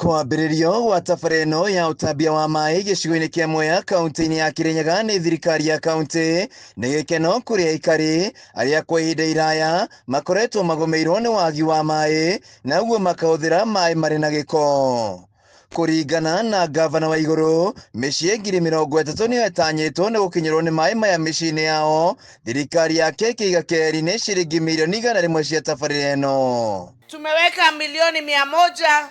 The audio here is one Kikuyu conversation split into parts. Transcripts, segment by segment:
Kwambĩrĩrio gwa tabarĩra ĩno ya ũtambia wa maĩ gĩcigo-inĩ kĩa Mwea kaunti-inĩ ya Kirinyaga nĩ thirikari ya kaunti nĩ gĩkeno kũrĩ aikari arĩa kwa ihinda iraya makoretwo magũmĩirwo nĩ wagi wa maĩ na ũguo makahũthĩra maĩ marĩ na gĩko. Kũringana na ngavana wa igũrũ, mĩciĩ 30,000 nĩyo ĩtanyĩtwo nĩ gũkinyĩrwo nĩ maĩ maya mĩciĩ-inĩ yao, thirikari yake ĩkĩiga keheri-inĩ ciringi mirioni 100 cia tabarĩra ĩno. Tumeweka milioni 100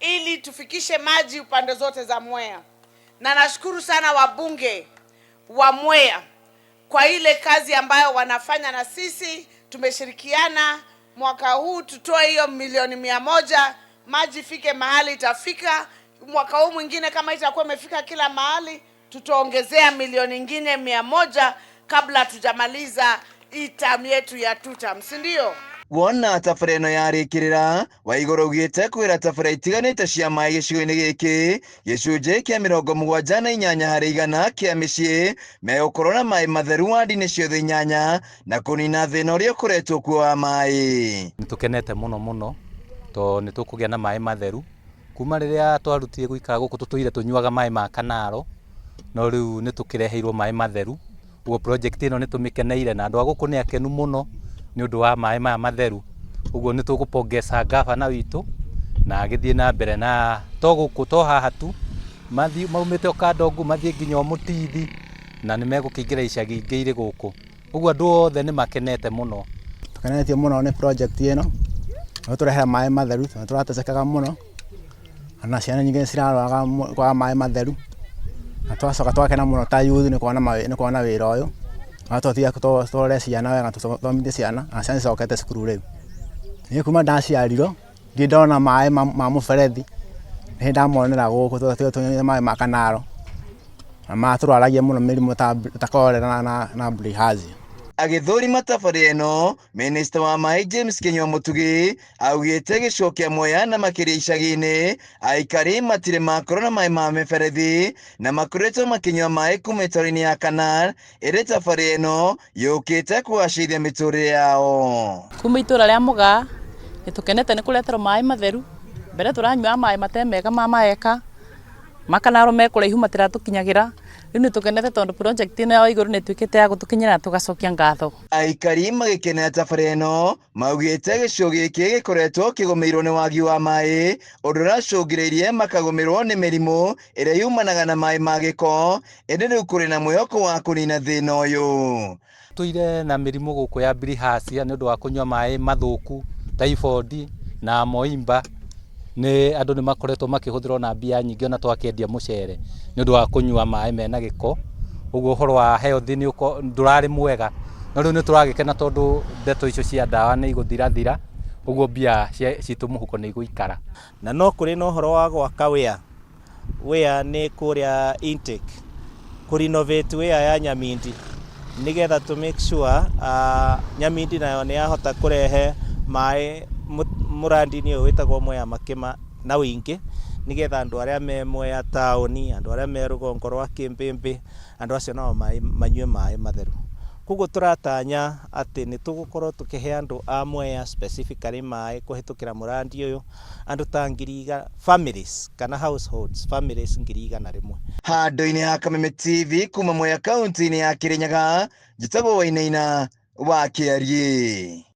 ili tufikishe maji upande zote za Mwea, na nashukuru sana wabunge wa Mwea kwa ile kazi ambayo wanafanya na sisi tumeshirikiana. Mwaka huu tutoe hiyo milioni 100, maji ifike mahali itafika. Mwaka huu mwingine kama itakuwa imefika kila mahali, tutaongezea milioni ingine 100 kabla tujamaliza hii term yetu ya two term, si ndio? Wona tabarĩra ĩno yarĩkĩrĩra, Waigũrũ augĩte kwĩra tabarĩra itiganĩte cia maĩ gĩcigo-inĩ gĩkĩ gĩcunjĩ kĩa 78 harĩ igana kĩa mĩciĩ megũkorwo na maĩ matheru wandi-inĩ ciothe inyanya na kũnina thĩna ũrĩa ũkoretwo kuo wa maĩ. Nĩ tũkenete mũno mũno tondũ nĩ tũkũgĩa na maĩ matheru. Kuma rĩrĩa twarutire gũikara gũkũ tũtũire tũnyuaga maĩ ma kanaro, no rĩu nĩ tũkĩreheirwo maĩ matheru. Ũguo project ĩno nĩ tũmĩkeneire na andũ a gũkũ nĩ akenu mũno nĩ ũndũ wa maĩ maya matheru. Ũguo nĩ tũgũpongeza ngavana witũ na agĩthiĩ na mbere na to gũkũ to haha tu, mathiĩ maumĩte o Kandongu mathiĩ nginya o Mũtithi na nĩ megũkĩingĩra icagi ingĩ irĩ gũkũ. Ũguo andũ othe nĩ makenete mũno. Tũkenetio mũno nĩ project ĩno nĩ tũrehe maĩ matheru tondũ tũratesekaga mũno na ciana nyingĩ nĩ cirarwara kwaga maĩ matheru na twacoka twakena mũno ta youth nĩ kuona nĩ kuona wĩra ũyũ na twatiga tũrore ciana wega, tũthomithie ciana na ciana nĩcicokete cukuru rĩu. Niĩ kuma ndaciarirwo ndirĩ ndona maĩ ma mũberethi, nĩ ndamonera gũkũ tũnyuĩte maĩ ma kanaro na matũrwaragia mũno mĩrimũ ta cholera na bilharzia. Agĩthũrima tabarĩra ĩno, minista wa maĩ James Kĩnyua Mũtugi augĩte gĩcigo kĩa Mwea na makĩria icagi-inĩ aikari matirĩ makorwo na maĩ ma mĩberethi na makoretwo makĩnyua maĩ kuma mĩtaro-inĩ ya Canal ĩrĩ tabarĩra ĩno yũkĩte kũgacĩrithia mĩtũrĩre yao. Kuma itũra rĩa Mũgaa nĩ tũkenete nĩ kũreterwo maĩ matheru. Mbere tũranyuaga maĩ mate mega ma maeka makanaro me kũraihu matiratũkinyagĩra. Rĩu nĩ tũkenete tondũ project ĩno ya Waigũrũ nĩ ĩtuĩkĩte ya gũtũkinyĩra na tũgacokia ngatho. Aikari magĩkenera tabarĩra ĩno maugĩte gĩcigo gĩkĩ gĩkoretwo kĩgũmĩirwo nĩ wagi wa maĩ ũndũ ũracũngĩrĩirie makagũmĩrwo nĩ mĩrimũ ĩrĩa yumanaga na maĩ ma gĩko, ĩndĩ rĩu kũrĩ na mwĩhoko wa kũnina thĩna ũyũ. Tũire na mĩrimũ gũkũ ya bilharzia nĩ ũndũ wa kũnyua maĩ mathũku, typhoid na moimba. Nĩ andũ nĩ makoretwo makĩhũthĩra ona mbia nyingĩ ona twakĩendia mũcere nĩ ũndũ wa kũnyua maĩ mena gĩko. Ũguo ũhoro wa health nĩ ndũrarĩ mwega, no rĩu nĩ tũragĩkena tondũ ndeto icio cia ndawa nĩ igũthirathira, ũguo mbia citũ mũhuko nĩ igũikara. Na no kũrĩ na ũhoro wa gwaka wea, wea nĩ kũrĩa intake, kũ renovate wea ya Nyamindi nĩgetha to make sure Nyamindi nayo nĩ yahota kũrehe maĩ mũrandi-inĩ ũyũ wĩtagwo Mwea Makĩma na ũingĩ, nĩgetha andũ arĩa me Mwea taũni, andũ arĩa me rũgongo rwa Kĩmbĩmbĩ, andũ acio nao manyue maĩ matheru. Koguo tũratanya atĩ nĩ tũgũkorwo tũkĩhe andũ a Mwea specifically maĩ kũhĩtũkĩra mũrandi ũyũ, andũ ta ngiri igana, families kana households, families 100,000. Handũ-inĩ ha Kameme TV kuma Mwea kaunti-inĩ ya Kirinyaga, njĩtagwo Wainaina wa Kĩariĩ.